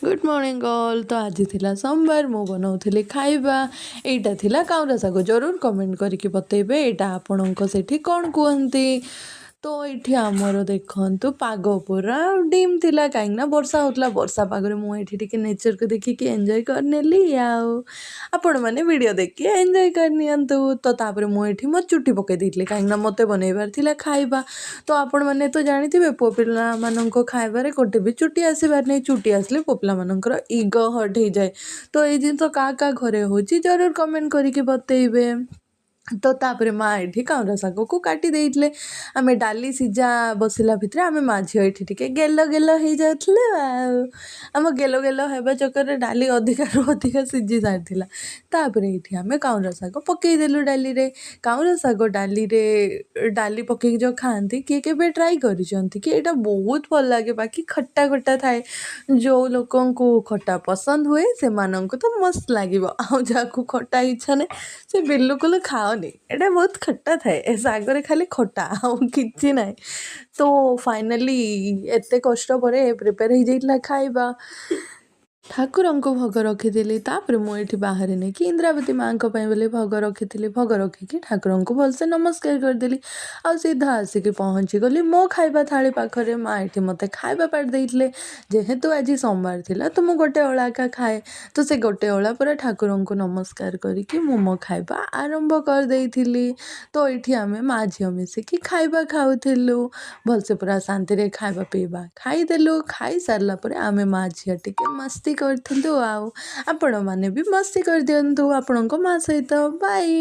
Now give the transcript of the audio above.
Good morning all. ତ ଆଜି ଥିଲା ସୋମବାର, ମୁଁ ବନାଉଥିଲି ଖାଇବା। ଏଇଟା ଥିଲା କାଉଁରା ଶାଗ। ଜରୁର କମେଣ୍ଟ କରିକି ବତେଇବେ ଏଇଟା ଆପଣଙ୍କ ସେଠି କ'ଣ କୁହନ୍ତି। ତ ଏଇଠି ଆମର ଦେଖନ୍ତୁ, ପାଗ ପୁରା ଡିମ୍ ଥିଲା, କାହିଁକିନା ବର୍ଷା ହେଉଥିଲା। ବର୍ଷା ପାଗରେ ମୁଁ ଏଇଠି ଟିକେ ନେଚର୍କୁ ଦେଖିକି ଏନ୍ଜୟ କରିନେଲି, ଆଉ ଆପଣମାନେ ଭିଡ଼ିଓ ଦେଖିକି ଏନ୍ଜୟ କରିନିଅନ୍ତୁ। ତ ତାପରେ ମୁଁ ଏଇଠି ମୋ ଚୁଟି ପକାଇ ଦେଇଥିଲି, କାହିଁକିନା ମୋତେ ବନେଇବାର ଥିଲା ଖାଇବା। ତ ଆପଣମାନେ ତ ଜାଣିଥିବେ, ପୁଅ ପିଲାମାନଙ୍କ ଖାଇବାରେ ଗୋଟେ ବି ଚୁଟି ଆସିବାର ନାହିଁ। ଚୁଟି ଆସିଲେ ପୁଅ ପିଲାମାନଙ୍କର ଇଗୋ ହର୍ଟ ହେଇଯାଏ। ତ ଏଇ ଜିନିଷ କାହା କାହା ଘରେ ହେଉଛି, ଜରୁର କମେଣ୍ଟ କରିକି ବତେଇବେ। ତ ତାପରେ ମା ଏଠି କାଉଁରା ଶାଗକୁ କାଟି ଦେଇଥିଲେ। ଆମେ ଡାଲି ସିଝା ବସିଲା ଭିତରେ ଆମେ ମା ଝିଅ ଏଠି ଟିକେ ଗେଲ ଗେଲ ହେଇଯାଉଥିଲେ, ଆଉ ଆମ ଗେଲ ଗେଲ ହେବା ଚକରରେ ଡାଲି ଅଧିକାରୁ ଅଧିକା ସିଝି ସାରିଥିଲା। ତାପରେ ଏଇଠି ଆମେ କାଉଁରା ଶାଗ ପକେଇଦେଲୁ ଡାଲିରେ। କାଉଁରା ଶାଗ ଡାଲିରେ, ଡାଲି ପକେଇକି ଯେଉଁ ଖାଆନ୍ତି, କିଏ କେବେ ଟ୍ରାଏ କରିଛନ୍ତି କି? ଏଇଟା ବହୁତ ଭଲ ଲାଗେ, ବାକି ଖଟା ଖଟା ଥାଏ। ଯେଉଁ ଲୋକଙ୍କୁ ଖଟା ପସନ୍ଦ ହୁଏ, ସେମାନଙ୍କୁ ତ ମସ୍ତ ଲାଗିବ, ଆଉ ଯାହାକୁ ଖଟା ଇଚ୍ଛା ନାହିଁ, ସେ ବିଲକୁଲ ଖାଅନି। ଏଇଟା ବହୁତ ଖଟା ଥାଏ। ଏ ଶାଗରେ ଖାଲି ଖଟା, ଆଉ କିଛି ନାହିଁ। ତ ଫାଇନାଲି ଏତେ କଷ୍ଟ ପରେ ପ୍ରିପେୟାର ହେଇଯାଇଥିଲା ଖାଇବା। ଠାକୁରଙ୍କୁ ଭୋଗ ରଖିଥିଲି। ତାପରେ ମୁଁ ଏଇଠି ବାହାରେ ନେଇକି ଇନ୍ଦ୍ରାବତୀ ମାଆଙ୍କ ପାଇଁ ବୋଲି ଭୋଗ ରଖିଥିଲି। ଭୋଗ ରଖିକି ଠାକୁରଙ୍କୁ ଭଲସେ ନମସ୍କାର କରିଦେଲି, ଆଉ ସିଧା ଆସିକି ପହଞ୍ଚିଗଲି ମୋ ଖାଇବା ଥାଳି ପାଖରେ। ମା ଏଠି ମୋତେ ଖାଇବା ବାଢ଼ି ଦେଇଥିଲେ। ଯେହେତୁ ଆଜି ସୋମବାର ଥିଲା, ତ ମୁଁ ଗୋଟେ ଓଳା ଏକା ଖାଏ। ତ ସେ ଗୋଟେ ଓଳା ପୁରା ଠାକୁରଙ୍କୁ ନମସ୍କାର କରିକି ମୁଁ ମୋ ଖାଇବା ଆରମ୍ଭ କରିଦେଇଥିଲି। ତ ଏଇଠି ଆମେ ମା ଝିଅ ମିଶିକି ଖାଇବା ଖାଉଥିଲୁ। ଭଲସେ ପୁରା ଶାନ୍ତିରେ ଖାଇବା ପିଇବା ଖାଇଦେଲୁ। ଖାଇସାରିଲା ପରେ ଆମେ ମା ଝିଅ ଟିକେ ମସ୍ତି କରିଥିଲୁ, ଆଉ ଆପଣମାନେ ବି ମସ୍ତି କରିଦିଅନ୍ତୁ ଆପଣଙ୍କ ମା ସହିତ। ବାଇ।